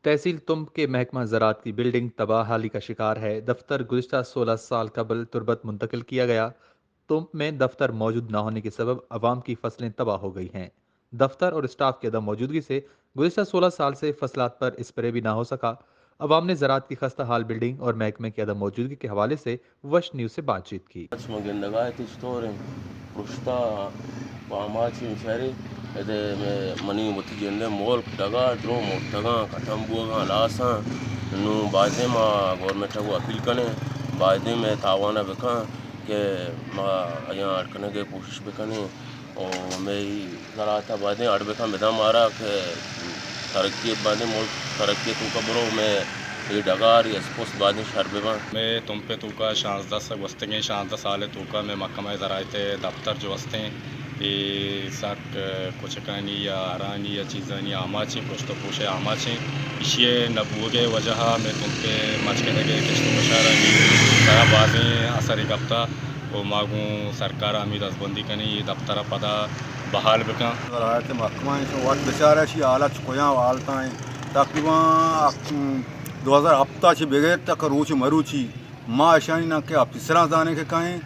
تحصیل تمب کے محکمہ زراعت کی بلڈنگ تباہ حالی کا شکار ہے۔ دفتر گزشتہ سولہ سال قبل تربت منتقل کیا گیا۔ تمب میں دفتر موجود نہ ہونے کے سبب عوام کی فصلیں تباہ ہو گئی ہیں۔ دفتر اور اسٹاف کی عدم موجودگی سے گزشتہ سولہ سال سے فصلات پر اسپرے بھی نہ ہو سکا۔ عوام نے زراعت کی خستہ حال بلڈنگ اور محکمے کی عدم موجودگی کے حوالے سے وش نیوز سے بات چیت کی۔ اچ من گندگا ات چطور ہیں؟ پرشتا پہ آماچیں بیچارے، ادے میں منی وتی جندے ملک ڈگار درو مرتگاں، ختم بوگاں، لاساں۔ نوں بایدیں ما گورنمنٹ ء گوں اپیل کنیں، بایدیں مئے تاوان ء بکن کہ ما ایاں اڈ کنگ ء کوشش بکنیں۔ و مئے زراعت ء بایدیں اڈ بکن بداں مارا کہ ترقی ء بایدیں ملک ترقی ء توکا برو، مئے اے ڈگار اے اسپست بایدیں شر بباں۔ مئے تمپ ء توکا شانزدہ سال گوستگیں شانزدہ سال ء توکا مئے محکمہ زراعت ء دفتر جو استیں، اے سک کچکانی یا ہرانی یا چیزانی آماچیں، پشت و پوش ء آماچیں۔ ایشی ء نہ بوگ ء وجہ ء مئے تمپ ء مچ کنگ ء کشت و کشارانی سرا بازیں اثرے کپتہ و ما گوں سرکار ء ہمے دزبندی کنیں اے دفتر ء پدا بحال بکن۔ زراعت ء محکمہ ایں، شما وت بچارے اشی حالت چہ کجام حالت ء ایں۔ تقریباً دو ہزار ہپت ء چہ بگر تک روچ مروچی ما اشانی نہ کہ آفیسراں زانیں کہ کئے ایں،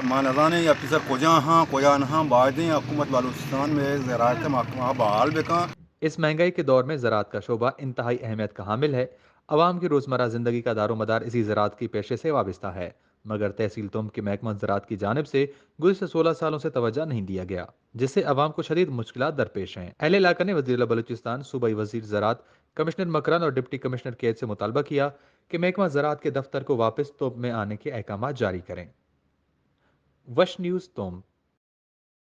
ما نزانیں اے آفیسر کجا ہاں، کجا نہ ہاں۔ بایدیں حکومت بلوچستان مئے زراعت ء محکمہ بحال بکن۔ اس مہنگائی کے دور میں زراعت کا شعبہ انتہائی اہمیت کا حامل ہے۔ عوام کی روزمرہ زندگی کا دار و مدار اسی زراعت کے پیشے سے وابستہ ہے، مگر تحصیل تمب کے محکمہ زراعت کی جانب سے گزشتہ سولہ سالوں سے توجہ نہیں دیا گیا، جس سے عوام کو شدید مشکلات درپیش ہیں۔ اہل علاقہ نے وزیر اعلیٰ بلوچستان، صوبائی وزیر زراعت، کمشنر مکران اور ڈپٹی کمشنر کیچ سے مطالبہ کیا کہ محکمہ زراعت کے دفتر کو واپس تمب میں آنے کے احکامات جاری کریں۔ وش نیوز تمب۔